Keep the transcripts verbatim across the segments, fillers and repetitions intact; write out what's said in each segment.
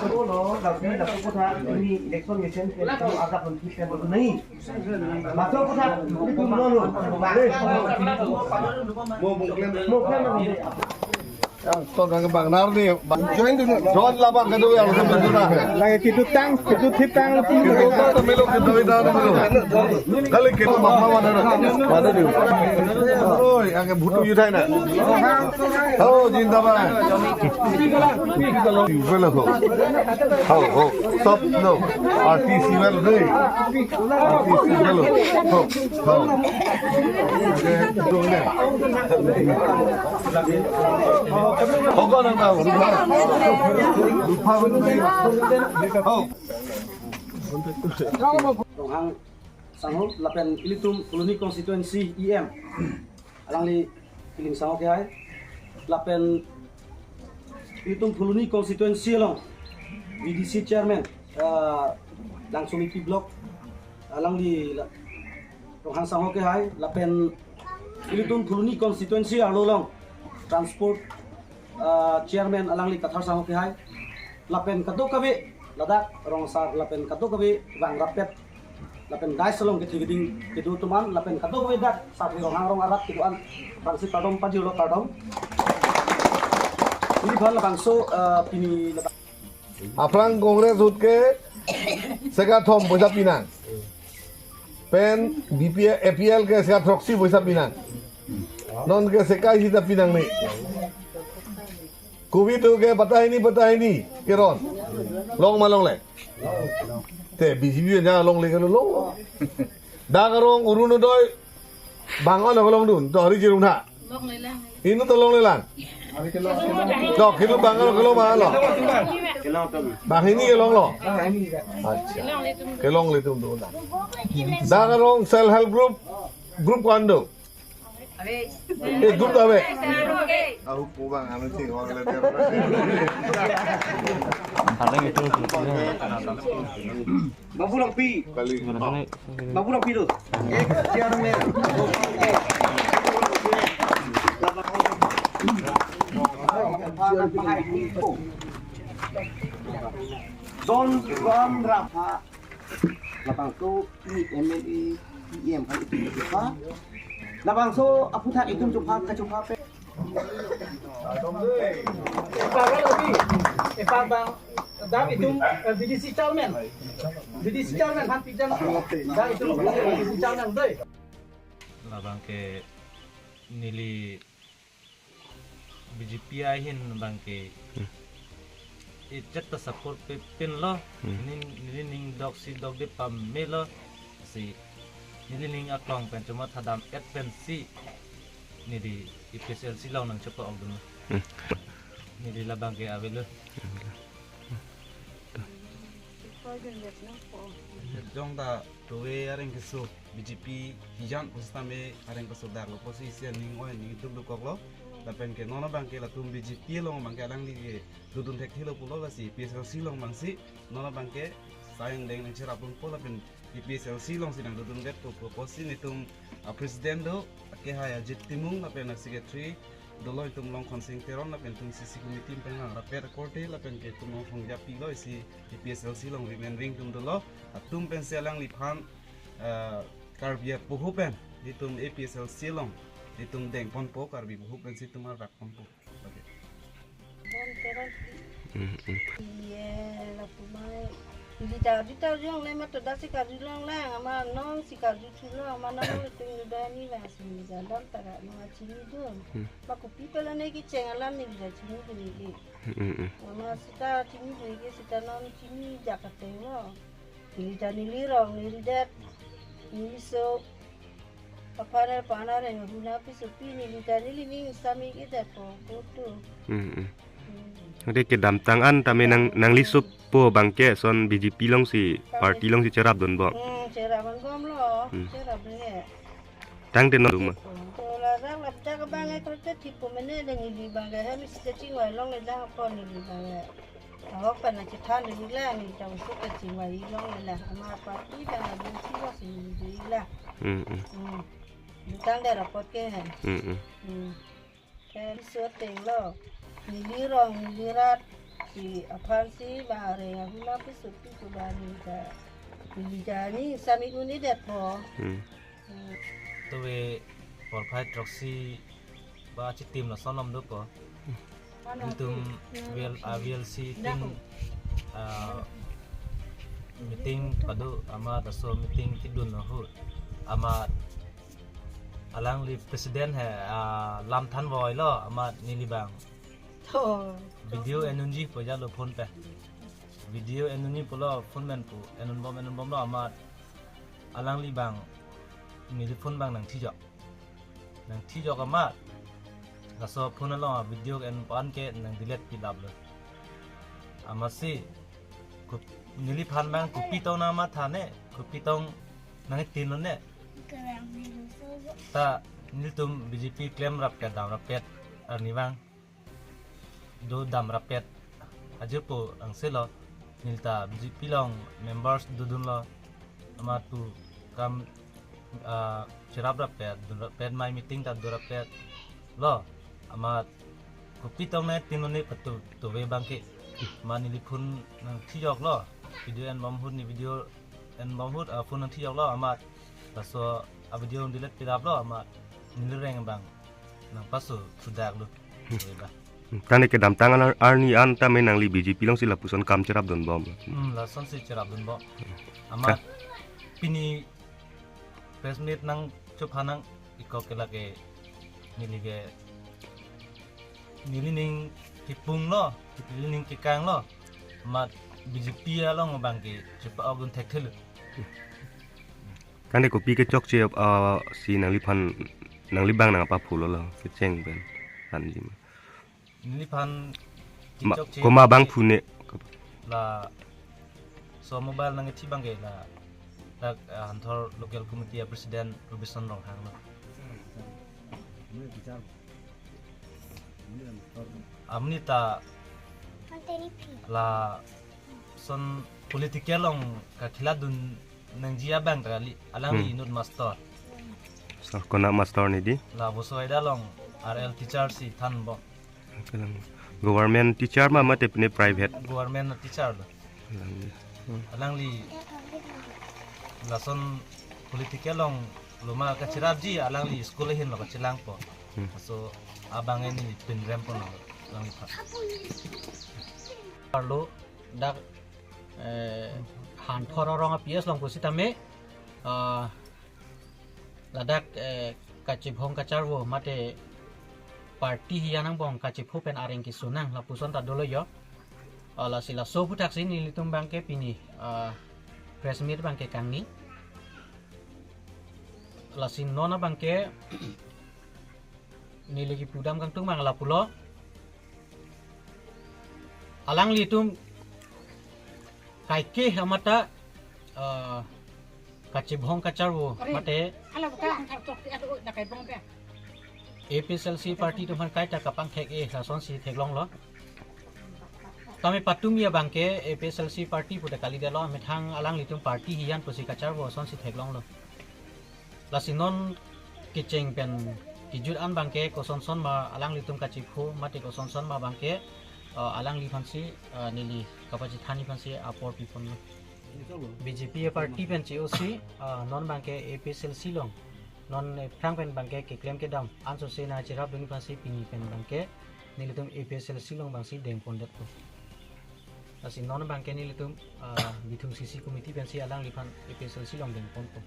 Lo, lapu, lapu kotha, ini election meeting ke lapu agak pun kita dulu nahi. Masuk kotha, itu dulu lo. Deh. Mau mungkin, mau kan. Yang ton kang bang nar ni, bang. Join dulu. Join lah bang, kedua yang kedua. Lagi kita tang, kita thip tang. Kita tang, melo kedua itu melo. Kali kita mama mana? Mana dia? Oi, yang butuh yutai na. Oh, jindabad. Well, ho. Ho, ho. Stop, no. R T C well, hey. R T C well. Ho, ho. Okay, doing that. Ho, go, no, no. Rupa. Rupa, ho. Ronghang Sangho, lapen ilitum Phuloni constituency E M. Alangli Kiling Sangho kehai. Lapen ilitum Phuloni constituency along V D C chairman, ah, Langsomipi block, alangli la-, Ronghang Sangho kehai. Lapen ilitum Phuloni constituency arlo along transport, ah, chairman alangli Kathar Sangho kehai. Lapen kadokave ladak rong asar lapen kadokave vang rapet lapen dais along kethe keding kedo atum an lapen kadokave dak sarpi Ronghang arong arat kedo an aphrangsi kardom pajirlo, kardom. Ili aphan labangso, eh, pini labang. Aphrang Congress ahut ke seka thom poisa pinang. Pen B P L, A P L ke seka throksi poisa pinang. Non ke seka isi ta pinangne. Covid ahut ke patah ini, patah ini keron. Long ma longle? Te B J P nya longle ke long. Dak arong Orunodoi bang-an along dun, to hari jirung tha. Inut ta longlelang. To, kilo bang-an, kilo bang-an lo. Banghini kelonglo. Acha. Kelongle atum dun. Dak arong self help group, group ko-an do? Eh, group ta ave. Ahu po bang, anu sing, orang le dia. Babu Longpi. Kali. Babu Longpi tu. Ex chairman. Don Ram Raha. Labangso E M L A, E M hai itum chupha. Labangso aphuthak itum chupha, kachupha pen. Epa bang, epa bang, dak itum, eh, V D C chairman. V D C chairman aphan pijang. Dak itum V D C chairman doi. Labang ke neli B J P ahin abang ke, hmm, ejat ta support pe pinlo. Hmm. Neli, neli ning doksi dokde pamelo. Si neli ning aklong pen chomat hadam et pensi neli A P H L C along nangchepa-ok dunlo. Hmm. Neli labang ke avelo. Jongta tove areng keso B J P hijan pusitame areng keso daklo pusi isi aning oi aning dukduk koklo. Lapen ke non abang ke latum B J P along abang ke alangli ke dodun thekthelo pulo, lasi A P H L C along abangsi non abang ke sayang deng nangcherap dunpo lapen A P H L C alongsi nangdodun det po pusi netum a president do, akehai Ajit Timung lapen a secretary dolo, itum Longkhonsing Teron lapen itum C C committee pen lang rapet akorte lapen ke itum Longkhong Japi lo, isi A P H L C along women wing atum dolo, atum pensi alangliphan, eh, Karbi apoho pen itum A P H L C along itum dengponpo, Karbi poho pensi itum arvakponpo. Okay. Bon Teron. Hmm, hmm. Iye, lapu mai. Ili ta, di ta jong le ma to da si karju longlang, ama nong si karju thulo, ama nang le tung da ni la si ni ja dam ta ra nong achini do. Hmm. Ma kopi pala ne kecheng alam ni ja chini do ni. Hmm, hmm, hmm. Ama sita chini do ke sita nong chini ja kateng lo. Neli ta neli rong, neli det, neli so. Aphan er panar er huna pisopi neli ta neli ning sami ke det po, po tu. Hmm, hmm. Hmm. Ade kedamtang an tame nang, nangli supo abang ke son B J P alongsi, party alongsi cherap dunbom. Hmm, cherap dunbomlo, hmm, cherap le. Tangte non duma. To ladak ladak abang e krote thipo mene de neli abang ke hem sita chingvai longle dang apot neli abang ke. Ahok pen nangchethan dun-iklang, neli ta usuk kachingvai longle lang. Ama party abang abang si lo si neli dun-iklang. Hmm, hmm. Hmm. Dutang der apot ke. Hmm, hmm. Hmm. Ke so ateng lo. Neli rong, neli rat. Ti aphan si la areng ahuna piso pi ko ba ni ta. Ni ta ni sami un-edetpo. Hmm. Hmm. Tuve porphai throksi ba chitim lason lom dopo. Nelitum V L, ah, V L C tin, ah, meeting pado amat laso meeting kedun ahut amat alangli president he, ah, lam thanvoilo amat neli abang. Oh. Video en unji pu jalo phone pen. Video en unji pulo phone pen pu en unbom en unbomlo amat alangli abang neli phone abang nangthijok. Nangthijok amat laso phone along a-video en pu an ke nang delete pilaplo. Amatsi ko-, neliphan abang kopi tong nangmatha ne, kopi tong nangtinlo ne. Ta nelitum B J P klemrap ke damrappet arni abang do damrappet ajirpo angselo, nelita B J P along members dodunlo amat pu kam, ah, cheraprappet, dunrappet, mai meeting ta dorappetlo amat kopi tong nangtinlo ne patu tuve abang ke. Amat neli phone nangthijoklo, video en bom ahut, ne video en bom ahut, ah, phone nangthijoklo amat laso a-video delete pilaplo amat neli reng abang nangpaso thudaklo. Hmm. Tuve abang. Hmm. Tangte kedamtang ar-, arni an tame nangli B J P alongsi lapuson kam cherapdunbom. Hmm, lasonsi cherapdunbom. Amat pini press meet nangchopha nang-ikok ke lake neli ke neli ning kipunglo, neli ning kikanglo. Amat B J P along abang ke chepa-okdun thekthelo. Tangte kopi kechokche, ah, si nangliphan, nangli abang nangpaphulo lo kecheng pen anji ma. Neliphan ma, kechokche koma abang ke phu ne. Laso mobile nangkethi abang ke la dak, ah, Hanthor Local Committee a-President Robinson Ronghang lo. Amonit ta lason political along kacheladun nangji abang ta kali, alangli Hmm. inut master. So, konat master ne di? La Bosoida along R L teacher si thanbom. Kalang government teacher ma mate pine private? Government teacher lo. Kalang. Hmm. Alangli lason political along loma kacherapji, alangli school ahin lo kachelangpo. Hmm. So abang ini pinrempon lo alangliphan. Arlo dak, eh, Hanthor arong a-P S along pusitame, ah, ladak, eh, kachebhong kacharvo mate party hiyan angbong kachepho pen areng keso nang lapuson ta dolo yo. Ah, lasi laso aphuthaksi nelitum abang ke pini, ah, press meet abang ke kangni. Lasi non abang ke neli kipudam kangtung abang lapulo. Alanglitum kaike amat ta, eh, kachebhong kacharvo mate A P H L C party atum aphan kaita kapangthek-e lasonsi theklonglo. Tame patumi abang ke A P H L C party pute kalidetlo, methang alanglitum party hiyan pusi kacharvo lasonsi theklonglo. Lasi non kecheng pen kejut an abang ke kosonson ma alanglitum kachepho mate kosonson ma abang ke, eh, alangliphansi, eh, neli kapachethanji aphansi apor piponlo. B J P a-party pen che-osi, eh, non abang ke A P H L C along non, eh, aphrang pen abang ke keklem kedam ansose nangcherapdunji aphansi pini pen abang ke nelitum A P H L C along abangsi dengpondetpo. Lasi non abang ke nelitum, ah, Bithung C C committee pensi alangliphan A P H L C along dengponpo.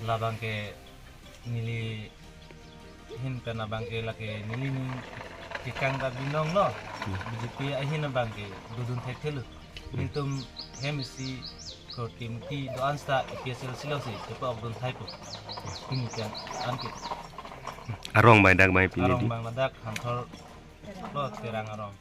Labang ke neli ahin pen abang ke lake neli ning kekang ta binong lo. Hmm. B J P ahin abang ke dodun thekthelo. Hmm. Nelitum hem isi korte muti do-an seta A P H L C alongsi chepa-okdun thaipo. Pini pen an ke. Arong bai dak bai pini arong di. Bang ladak Hanthor lo Terang arong.